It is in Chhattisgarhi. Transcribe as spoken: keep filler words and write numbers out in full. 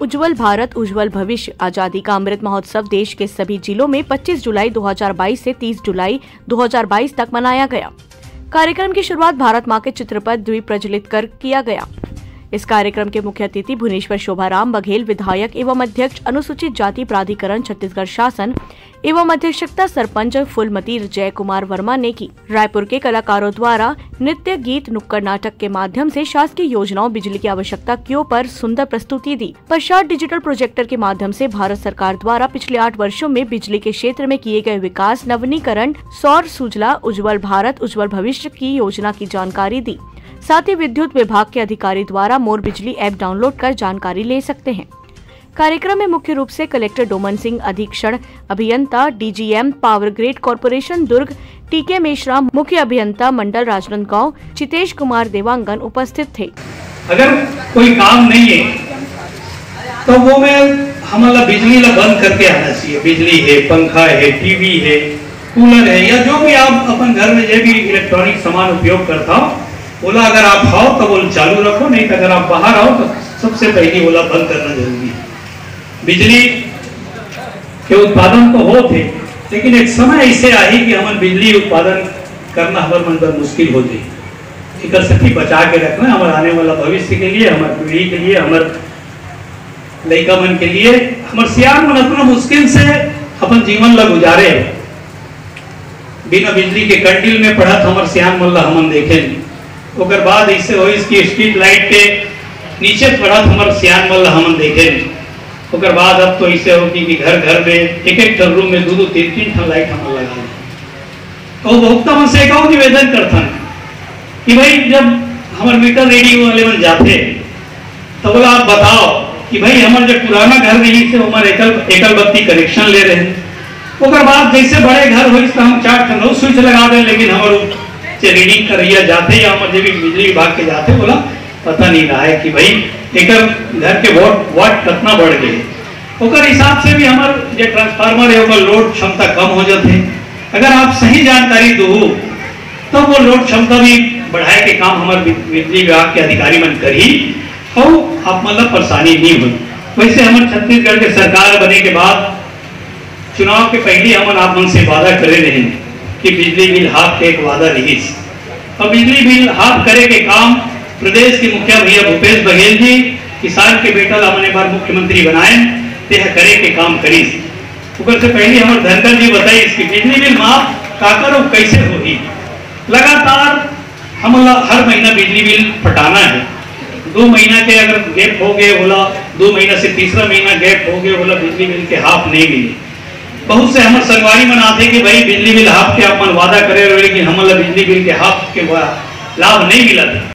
उज्जवल भारत, उज्जवल भविष्य। आजादी का अमृत महोत्सव देश के सभी जिलों में पच्चीस जुलाई दो हज़ार बाईस से तीस जुलाई दो हज़ार बाईस तक मनाया गया। कार्यक्रम की शुरुआत भारत माँ के चित्र पर द्वीप प्रज्वलित कर किया गया। इस कार्यक्रम के मुख्य अतिथि भुवनेश्वर शोभाराम बघेल, विधायक एवं अध्यक्ष, अनुसूचित जाति प्राधिकरण, छत्तीसगढ़ शासन, एवं अध्यक्षता सरपंच फूलमती जय कुमार वर्मा ने की। रायपुर के कलाकारों द्वारा नृत्य, गीत, नुक्कड़ नाटक के माध्यम से शासकीय योजनाओं, बिजली की आवश्यकता क्यों पर सुंदर प्रस्तुति दी। पश्चात डिजिटल प्रोजेक्टर के माध्यम से भारत सरकार द्वारा पिछले आठ वर्षों में बिजली के क्षेत्र में किए गए विकास, नवीनीकरण, सौर सूजला, उज्जवल भारत, उज्जवल भविष्य की योजना की जानकारी दी। साथ ही विद्युत विभाग के अधिकारी द्वारा मोर बिजली ऐप डाउनलोड कर जानकारी ले सकते हैं। कार्यक्रम में मुख्य रूप से कलेक्टर डोमन सिंह, अधीक्षण अभियंता, DGM, power grid corporation Durg, टीके मेश्राम, मुख्य अभियंता मंडल राजनांदगांव, चितेश कुमार देवांगन उपस्थित थे। अगर कोई काम नहीं है तो वो में हमला बिजली ला बंद करके आना चाहिए। बिजली है, पंखा है, टीवी है, कूलर है, या जो भी आप अपन घर में जो भी इलेक्ट्रॉनिक सामान उपयोग करता हो, ओला अगर आप हो तो वो चालू रखो, नहीं तो अगर आप बाहर आओ तो सबसे पहले ओला बंद करना जरूरी है। बिजली के उत्पादन तो होत हे, लेकिन एक समय ऐसे आही कि हमन बिजली उत्पादन करना हमर मन बर मुश्किल हो जाही। एकर सेती बचा के रखना हमर आने वाला भविष्य के लिए, हमर पीढ़ी के लिए, हमर लइका मन के लिए। हमर सियान मन अतना मुश्किल से अपन जीवन ला गुजारे हे। बिना बिजली के कंडील में पढ़त हमर सियान मन ला हमन देखे नहीं। ओकर बाद ऐसे होइस कि स्ट्रीट लाइट के नीचे पढ़त हमर सियान मन ला हमन देखे नहीं। ओकर बाद अब तो ऐसे हो कि, कि घर घर में एक एक ठन रूम में दो दो तीन तीन ठन लाइट हमन लगा दें। तो उपभोक्ता मन से एक और निवेदन करथन कि भाई, जब हमर मीटर रीडिंग वाले मन जाथे तो बोला, आप बताओ कि भाई, हमर जो पुराना घर रही से हमर एकल एकल बत्ती कनेक्शन ले रहे हैं। ओकर बाद जैसे बड़े घर होइस तो हम चार ठन अउ स्विच लगा दें, लेकिन हमर उ जे रीडिंग करैया जाथे या हमर जे भी बिजली विभाग के जाथे, बोला पता नहीं रहा है कि भाई एकर घर के वाट वाट कितना बढ़ गए। ओकर हिसाब से भी हमर जे ट्रांसफार्मर है ओकर लोड क्षमता कम हो जाथे। अगर आप सही जानकारी दो तो वो लोड क्षमता भी बढ़ाए के काम हमर बि- बिजली विभाग के अधिकारी मन करही और आप मतलब परेशानी नहीं होई। वैसे हमर छत्तीसगढ़ के सरकार बने के बाद चुनाव के पहले हमन आप मन से वादा करे रहे कि बिजली बिल हाफ के एक वादा रहिस। और बिजली बिल हाफ करे के काम प्रदेश के मुखिया भैया भूपेश बघेल जी, किसान के बेटा ला हमन एक बार मुख्यमंत्री बनाए, तेह करे के काम करिस। ओकर से पहले हमर धनखड़ जी बताइस कि बिजली बिल माफ काकर और कैसे होही। लगातार हमन ला हर महीना बिजली बिल पटाना है। दो महीना के अगर गैप हो गए होला, दो महीना से तीसरा महीना गैप हो गए होला, बिजली बिल के हाफ नहीं मिले। बहुत से हमर संगवारी मन आथे कि भाई, बिजली बिल हाफ के आप मन वादा करे रहे, लेकिन हमन ला बिजली बिल के हाफ के वा-, लाभ नहीं मिलत।